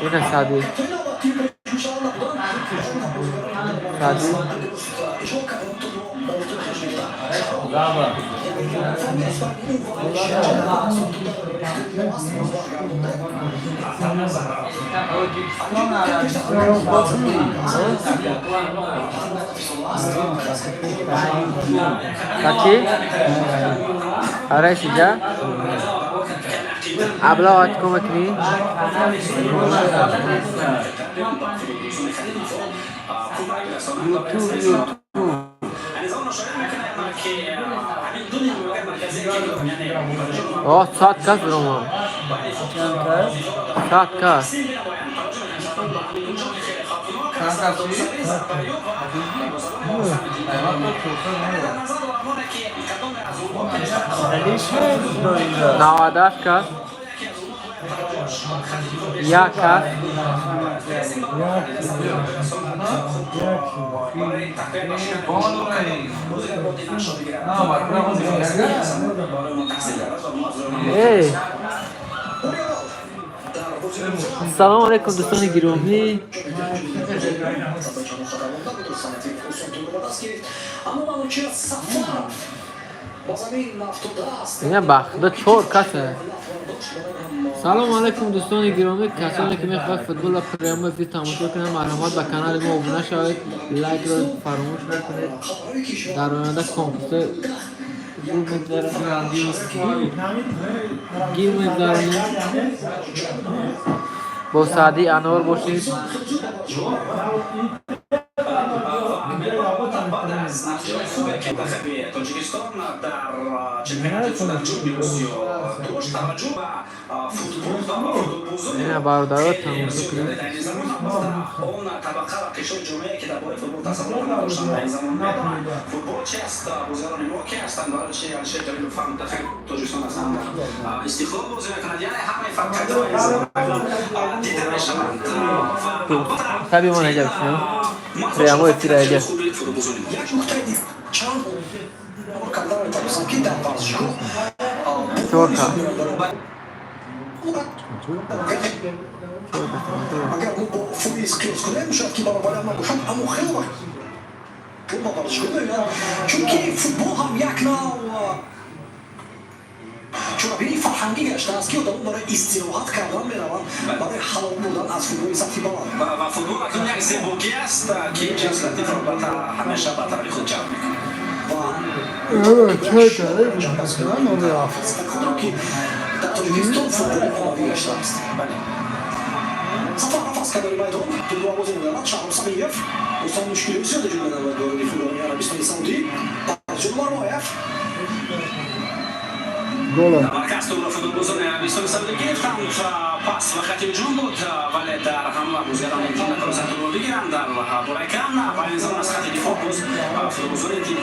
Ина Саъди. Саъди. Каки? Араш иҷа? Абла чикор мекунӣ? Ютуб, Ютуб. О, 100 кас биромад. 100 кас. 98 кас. 1 кас. Эй! Салом алейкум, дӯстони гиромӣ. Ина ба худо чор каса. Салом алейкум, дӯстони гиромӣ. Касоне ки мехоҳад футболро прямой эфир тамошо кунанд, марҳамат, ба канали мо обуна шавед, лайкро фаромӯш накунед. Дар оянда конкурсҳои зуд мегзарад. Гив мегзаронем. Бо Саъди Анвар бошед. Ина бародаро тамошо кунед. Хаби мон аҷаб шумо. Прямой эфир аҷаб. Чор кас. Чунки футбол ҳам як нав чорабинии фарҳангӣ гаштааст, ки одамон барои истироҳат кардан мераванд, барои ҳалол бурдан аз футболи сатҳи баланд. Ва футбол акнун як зебогӣ аст, ки ҷинси латифро ҳамеша ба тарафи худ ҷалб мекунад. Худро ки дар Тоҷикистон футбол оммавӣ гаштааст. Сафаров аз канори майдон тӯббозӣ медарад. Шаҳром Самиев Рустам мушкилиҳои зиёд эҷод менамояд вориди футболони Арабистони Саудӣ. Арҷун Мармоев. Дар марказ тӯбро футболбозони Арабистони Саудӣ гирифтанд. Пас ва хати ҳуҷум буд, вале дар ҳамла бозигарони тим натавонистанд тӯбро бигиранд дар болои кам ва ин замон аз хати дифоъ боз футболбозони тим.